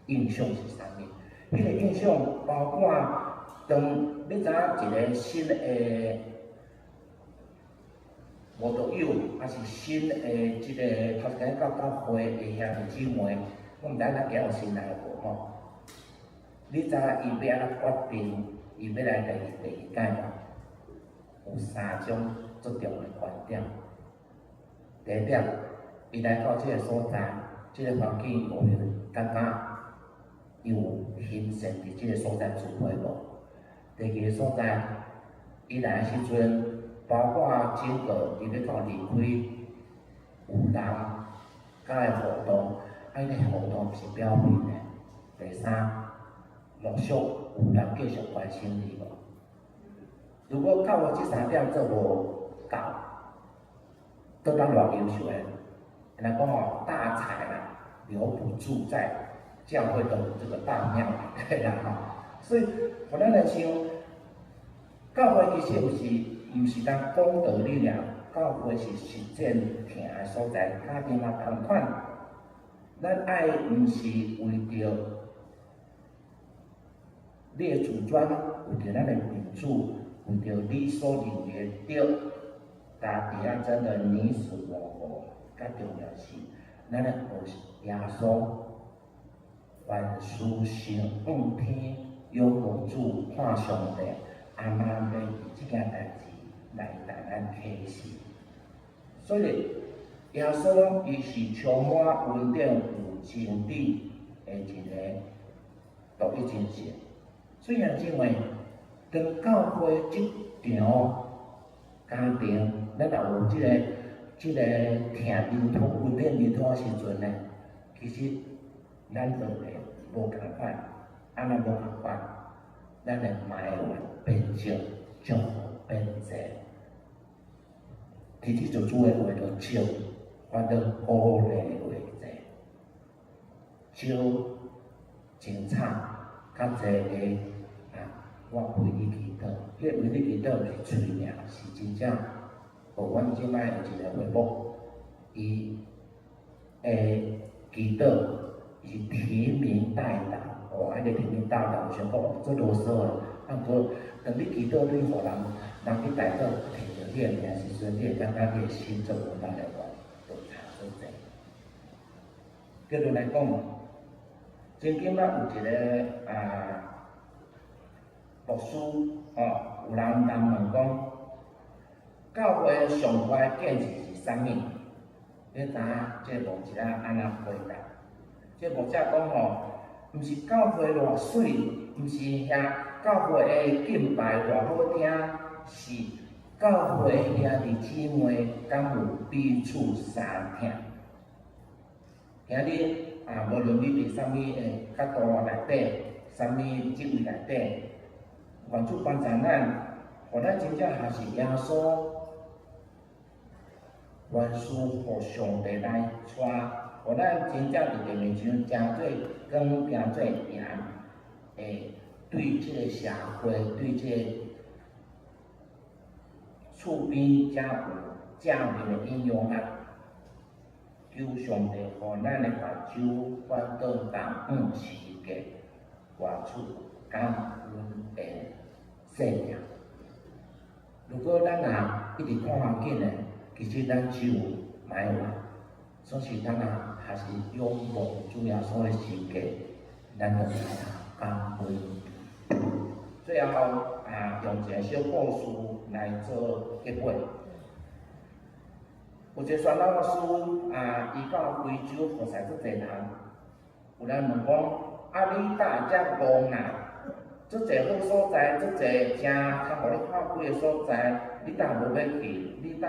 印象是啥物？彼個印象包括當你知影一個新的慕道友，抑是新的這個頭一擺到教會的兄弟姊妹，我毋知咱今有新來無吼？你知影伊欲按怎決定，伊欲來第二屆無？有三種足重要的觀點。第一點，伊來到這個所在，這個環境有無感覺伊有欣羨佇這個所在聚會無？第二個所在，伊來的時陣，包括整個伊欲到離開，有人佮伊互動，啊，彼個互動毋是表面的。第三，陸續有人繼續關心你無？如果教會這三點做無夠，倒當偌優秀的，人講吼，大財啦，留不住在教會的這個大廟內底啦吼。所以，予咱來想，教會其實毋是毋是單講道理爾，教會是實踐疼的所在，家庭嘛仝款。咱愛毋是為著你的自尊，為著咱的民主，為著你所認為的對，家己啊真的你死我活。較重要是，咱來學耶穌，凡事先向天仰望主，看上帝，阿媽欲佇這件代誌來共咱啟示。所以耶穌伊是充滿恩典有真理的一個獨一真神。雖然認為當教會這場家庭，咱若有這個疼流通、恩典流通的時陣呢，其實咱就會無仝款，啊，咱無仝款，咱會埋怨變少，祝福變濟。其實做主的話就少，反倒鼓勵話濟，少真慘，較濟的啊！我為你祈禱，彼個為你祈禱毋是喙爾，是真正。予阮這擺有一個回復，伊會祈禱，是提名代禱，哦，彼個提名代禱有想講足囉嗦的，啊，毋過當你祈禱，你予人人去代禱，提著你的名時陣，你會感覺你的心足無力的話，就差足濟。結論來講，曾經咱有一個啊牧師，吼，有人人問講，教會上懸的見證是啥物？你知影這個牧者按怎回答？這個牧者講吼，毋是教會偌媠，毋是遐教會的敬拜偌好聽，是教會兄弟姊妹敢有彼此相疼。今日啊，無論你佇啥物的角度內底，啥物職位內底，願主幫助咱，予咱真正學習耶穌，凡事予上帝來帶，予咱真正佇地面上誠做光，誠做鹽，會對這個社會，對這個厝邊才有正面的影響力。求上帝予咱的目睭反倒感恩世界，活出感恩的生命。如果咱若一直看環境的，其實咱只有埋怨，所以咱若還是仰望主耶穌的十架，咱就會感恩。最後啊，用一個小故事來做結尾。有一個宣老師啊，伊到非洲服侍足濟人，有人問講：啊，你呾會遮戇啊？足濟好所在，足濟誠通予你發揮的所在，你呾無欲去？你呾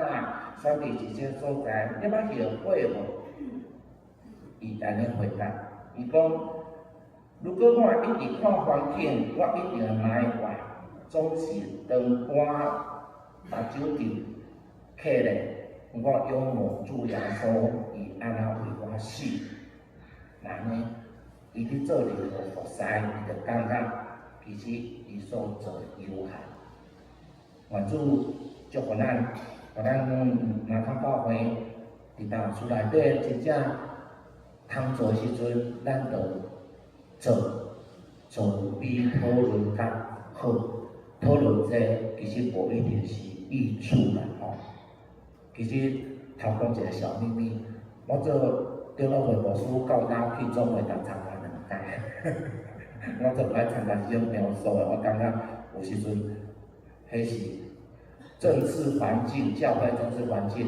選佇這些所在？你捌後悔無？伊按呢回答，伊講：如果我一直看環境，我一定會埋怨，總是當我目睭直瞌咧。我仰望主耶穌，伊按怎為我死？那呢？伊佇做任何服侍，伊就感覺其實伊所做的有限。願主祝福咱，予咱若較教會佇大厝內底真正通做的時陣，咱就做，做比討論較好。討論這其實無一定是益處啦，吼。其實偷講一個小秘密，我做長老會牧師到今去總會才參加兩屆，我足無愛參加這種描述的，我感覺有時陣，彼是政治環境，教會政治環境，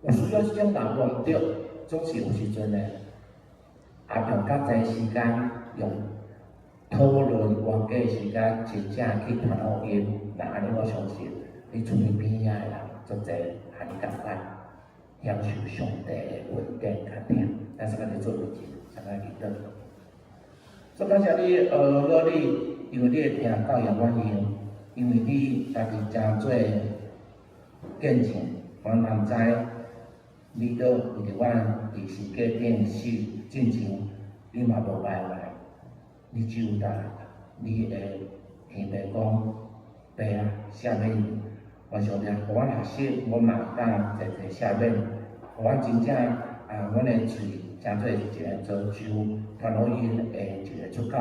有需要這種人無毋對，總是有時陣呢，也用較濟時間用討論冤家時間，真正去傳福音，那按呢我相信，你厝邊邊仔的人足濟，和你仝款，享受上帝的恩典佮疼，咱先來做為證，先來祈禱。所以感謝你，努力，因為你會聽教養原因，因為你家己誠做見證，我嘛毋知你倒為著阮佇十架頂死進前，你嘛無埋怨，你只有答你的天父講，爸啊，赦免伊，願上帝予阮學習，阮嘛會當濟濟赦免，予阮真正啊，阮的喙成做一个造就傳福音的一个出口。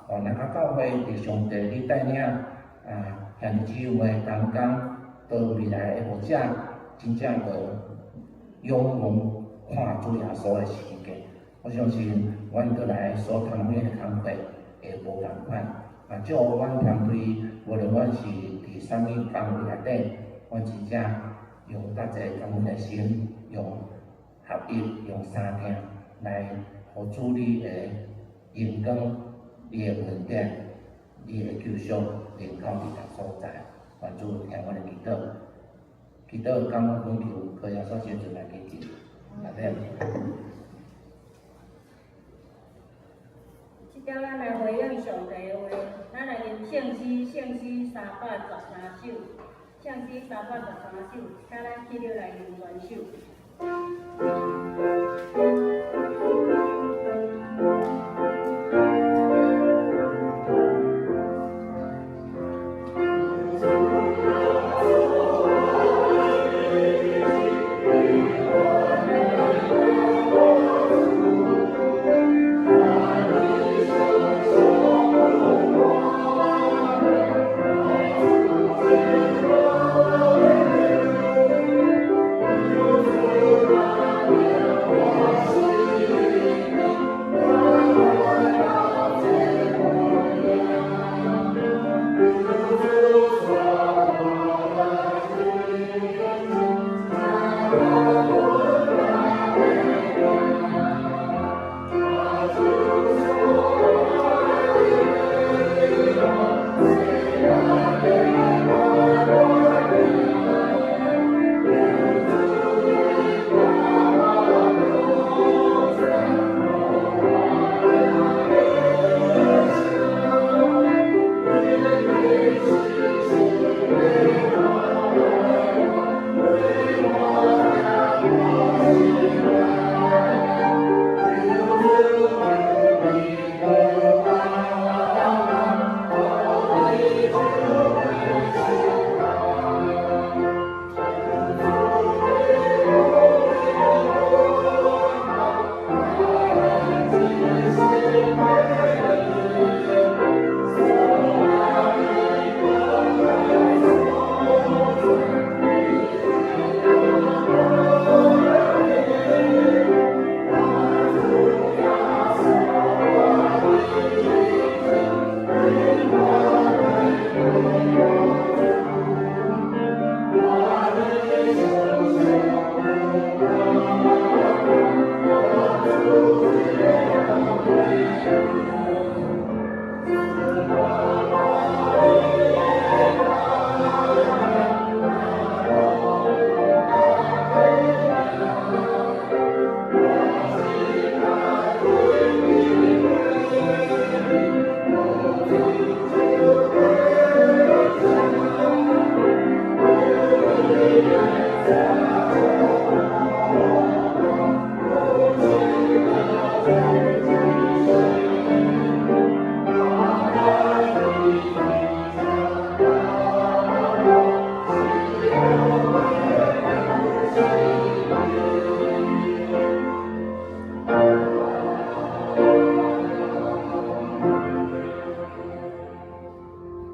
哦，咱甲教會佇上帝你帶領啊，兄弟姊妹同工，到未來的牧者，真正會仰望看主耶穌的時間。我相信，阮閣來所通每的工課會無仝款。啊，祝福阮團隊，無論阮是佇啥物崗位內底，阮真正用大家感恩的心，用合一，用相疼來予主你的榮光、你的恩典、你的救贖，臨到佇逐所在。願主聽阮的祈禱，祈禱感恩懇求，靠耶穌聖名來祈求，阿們。
這點咱來回應上帝的話，咱來念聖詩，聖詩313首，聖詩313首，請咱起立來念全首。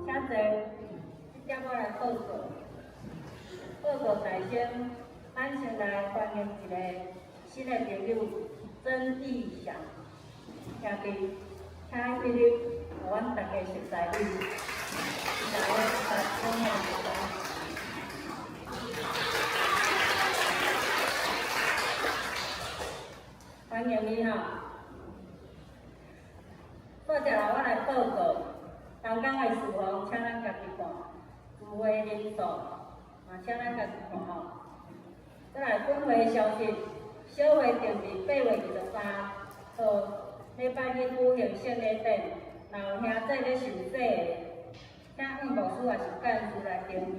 請坐，這點我來報告。報告大先，咱先來歡迎一個新的朋友曾義祥兄弟，請伊起立，予阮大家熟似你。來，大家歡迎你吼。接下來我來報告，同工的事項，請咱家己看。聚會人數，嘛請咱家己看吼。再來本會消息，小會定佇8月23號，禮拜日舉行聖禮典，若有兄弟咧受洗的，請黃牧師抑是幹事來登記，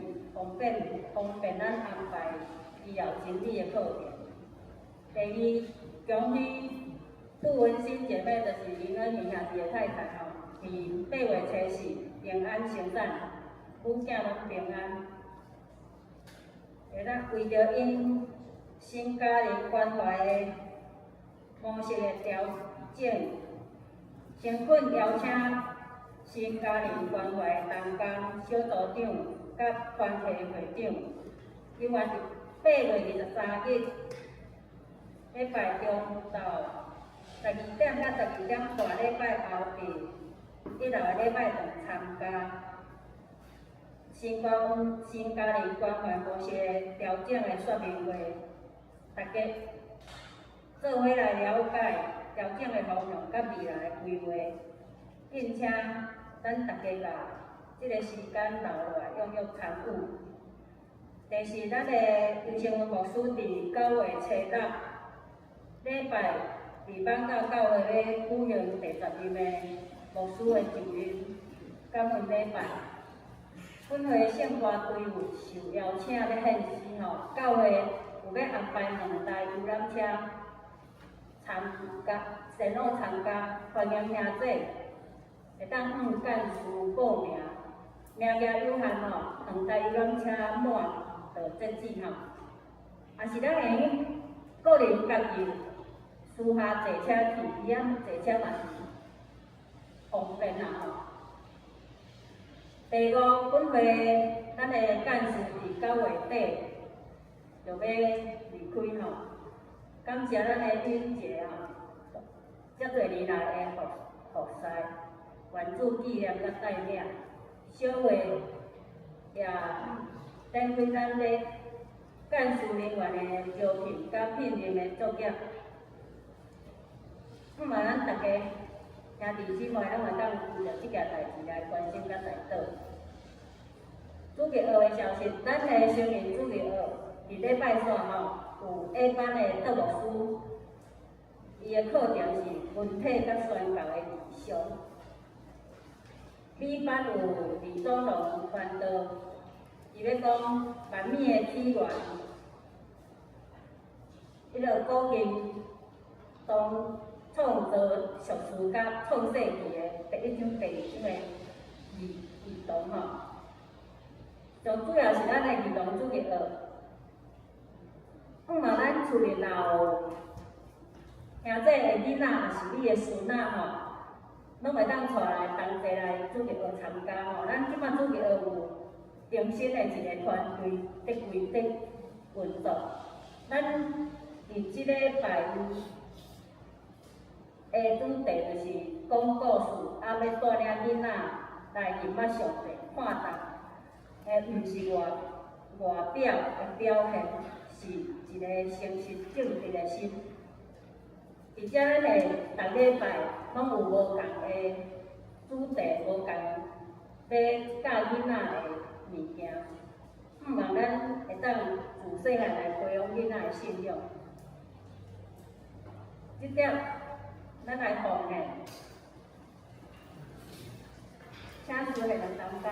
方便咱安排以後整理的課程。第二，恭喜杜文新姐妹，就是林恩賢兄弟的太太吼，佇8月初四平安生產，母囝攏平安。會當為著𪜶新家庭關懷的模式的調整，誠懇邀請新家庭關懷同工小組長佮團體會長，猶原佇8月23日禮拜中晝12點到12點半，禮拜後佇一樓的禮拜堂參加新家庭關懷模式的調整的說明會，大家做伙來了解調整的方向佮未來的規劃，敬請咱大家共這个時間留落來，踴躍參與。第四，咱的邱成文牧師佇9月初6禮拜佇艋舺教會欲舉行第10任的牧師的就任感恩禮拜。本會聖歌隊伍受邀請欲獻詩吼，教會有欲安排兩台遊覽車參加，前往參加，歡迎兄姊會當向幹事報名，名額有限吼，兩台遊覽車滿就截止吼。也是咱會用個人家己私下坐車去，伊遐坐車嘛是方便啦吼。第五，本會咱的幹事佇9月底就欲離開吼，感謝咱的英傑吼，遮濟年來的服侍，願主紀念佮帶領，小會也展開咱咧幹事人員的招聘佮聘任的作業。希望咱大家兄弟姊妹攏會當為著這件代誌來關心佮代禱。主日學的消息，咱的生命主日學佇禮拜三吼有 A 班的杜牧師，伊的課程是文體佮宣教的異象。B 班有李宗龍傳道，伊欲講萬物的起源，彼个古今當創造屬事佮創世記的第一章、第二章的異同吼。上主要是咱的兒童主日學。希望咱厝裡若有兄姊的囡仔，抑是你的孫仔吼，攏會當帶來同齊來主日學參加吼。咱這擺主日學有重新的一個團隊佇規佇運作。咱佇這禮拜的主題就是講故事，啊，欲帶領囡仔來認捌上帝，看重的毋是外表的表現，是一個誠實正直的心。而且咱的逐禮拜攏有無仝的主題，無仝欲教囡仔的物件，希望咱會當自細漢來培養囡仔的信仰。這點咱來奉獻，請師來擔當。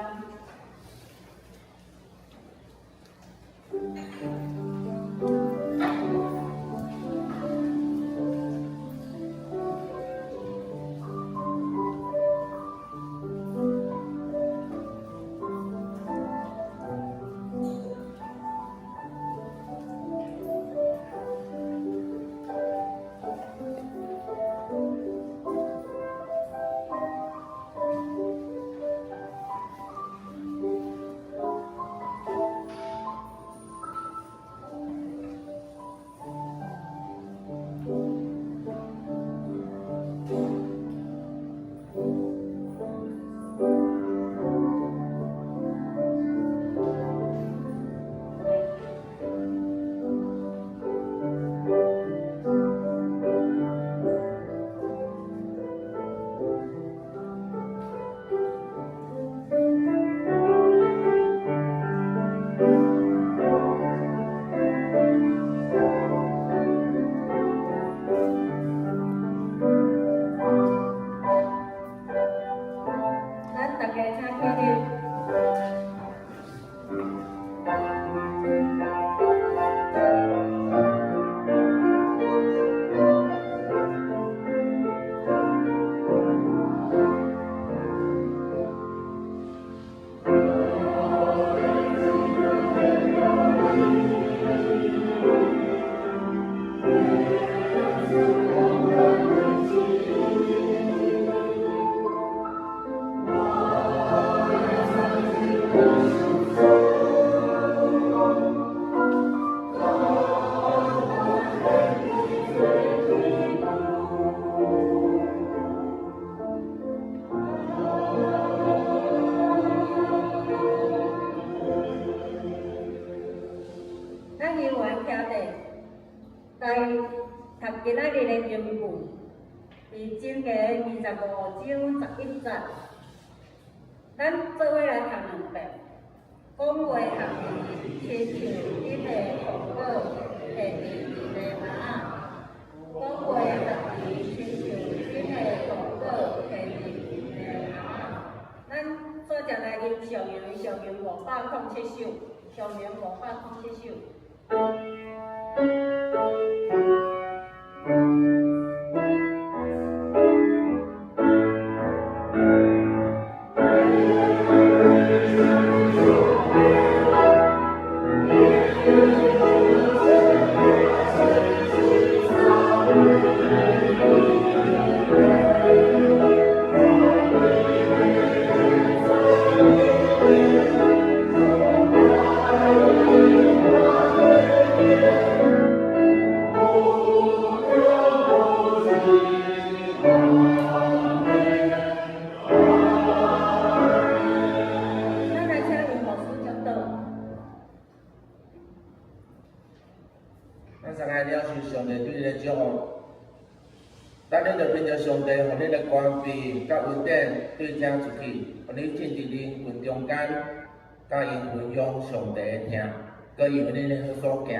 來讀今仔日的經文，佇箴言25章11節。咱做伙來讀兩遍。講話合宜，親像金的糖果，提佇面的餡仔。講話合宜，親像金的糖果，提佇面的餡仔。咱做陣來吟上詠，上詠507首，上詠507首。咱來請林牧師祝禱。
咱三個了受上帝對恁的祝福，當恁著憑著上帝予恁的權柄佮恩典對遮出去，予恁進佇人群中間，佮𪜶分享上帝的疼，閣因為恁的好所行，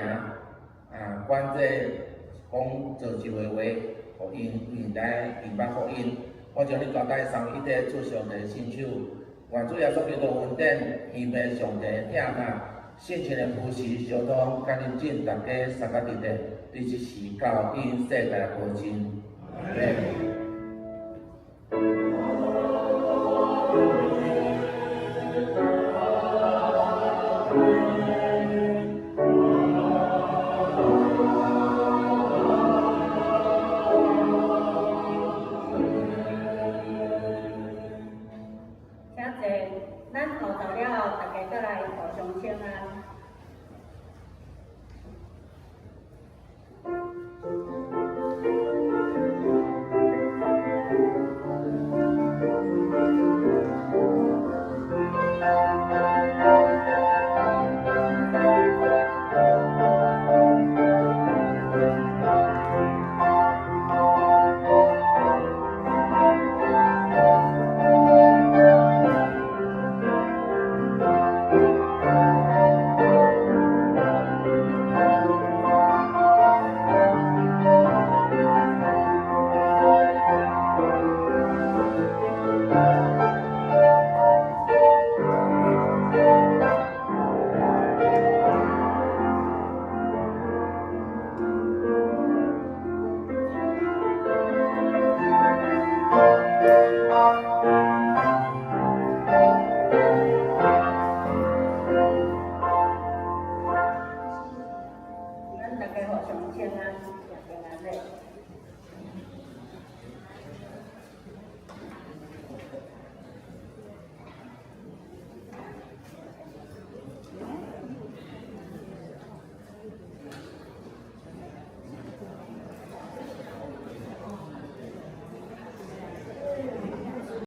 啊，管這講造就的話，予𪜶來明白福音。我將恁交代三位一體做上帝的聖手，願主耶穌基督恩典、天父上帝的疼愛、聖靈的扶持、相通，佮恁眾大家三甲佇咧，對這時到永世代無盡。阿們。